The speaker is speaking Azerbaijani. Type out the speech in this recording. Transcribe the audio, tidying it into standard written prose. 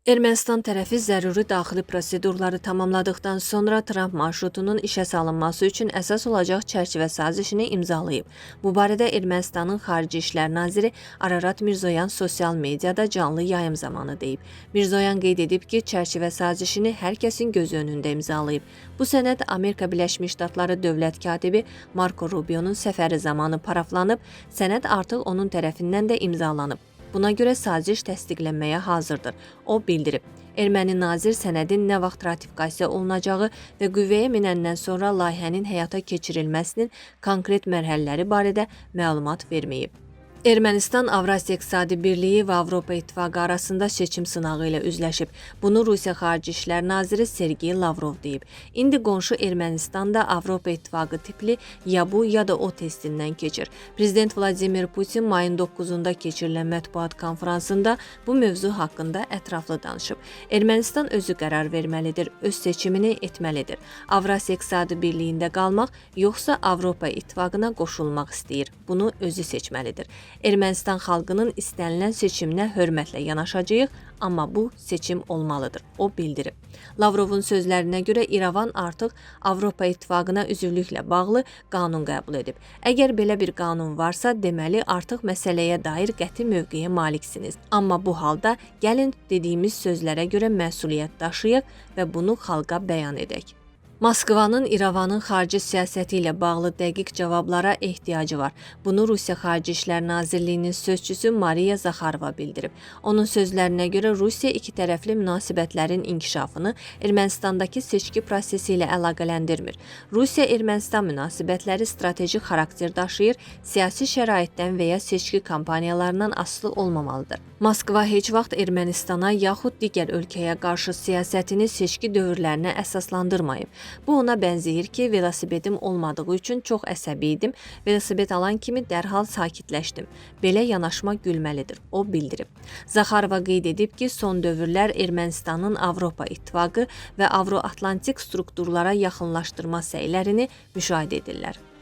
Ermənistan tərəfi zəruri daxili prosedurları tamamladıqdan sonra Tramp marşrutunun işə salınması üçün əsas olacaq çərçivə sazişini imzalayıb. Bu barədə Ermənistanın Xarici İşlər naziri Ararat Mirzoyan sosial mediada canlı yayım zamanı deyib. Mirzoyan qeyd edib ki, çərçivə sazişini hər kəsin gözü önündə imzalayıb. Bu sənəd Amerika Birləşmiş Ştatları dövlət katibi Marco Rubio'nun səfəri zamanı paraflanıb, sənəd artıq onun tərəfindən də imzalanıb. Buna görə saziş təsdiqlənməyə hazırdır. O bildirib. Erməni nazir sənədin nə vaxt ratifikasiya olunacağı və qüvvəyə minəndən sonra layihənin həyata keçirilməsinin konkret mərhələləri barədə məlumat verməyib. Ermənistan Avrasiya İqtisadi Birliyi və Avropa İttifaqı arasında seçim sınağı ilə üzləşib. Bunu Rusiya Xarici İşlər naziri Sergey Lavrov deyib. İndi qonşu Ermənistan da Avropa İttifaqı tipli ya bu ya da o testindən keçir. Prezident Vladimir Putin mayın 9-da keçirilən mətbuat konfransında bu mövzu haqqında ətraflı danışıb. Ermənistan özü qərar verməlidir, öz seçimini etməlidir. Avrasiya İqtisadi Birliyində qalmaq yoxsa Avropa İttifaqına qoşulmaq istəyir. Bunu özü seçməlidir. Ermənistan xalqının istənilən seçiminə hörmətlə yanaşacağıq, amma bu seçim olmalıdır, o bildirib. Lavrovun sözlərinə görə İrəvan artıq Avropa İttifaqına üzvlüklə bağlı qanun qəbul edib. Əgər belə bir qanun varsa, deməli artıq məsələyə dair qəti mövqeyə maliksiniz. Amma bu halda gəlin dediyimiz sözlərə görə məsuliyyət daşıyaq və bunu xalqa bəyan edək. Moskvanın İrəvanın xarici siyasəti ilə bağlı dəqiq cavablara ehtiyacı var. Bunu Rusiya Xarici İşlər Nazirliyinin sözçüsü Mariya Zaxarova bildirib. Onun sözlərinə görə Rusiya iki tərəfli münasibətlərin inkişafını Ermənistandakı seçki prosesi ilə əlaqələndirmir. Rusiya-Ermənistan münasibətləri strateji xarakter daşıyır, siyasi şəraitdən və ya seçki kampaniyalarından asılı olmamalıdır. Moskva heç vaxt Ermənistana yaxud digər ölkəyə qarşı siyasətini seçki dövrlərinə əsaslandırmayıb. Bu ona bənzəyir ki, velosipedim olmadığı üçün çox əsəbi idim. Velosiped alan kimi dərhal sakitləşdim. Belə yanaşma gülməlidir, o bildirib. Zaxarova qeyd edib ki, son dövrlər Ermənistanın Avropa İttifaqı və Avroatlantik strukturlara yaxınlaşdırma səylərini müşahidə edirlər.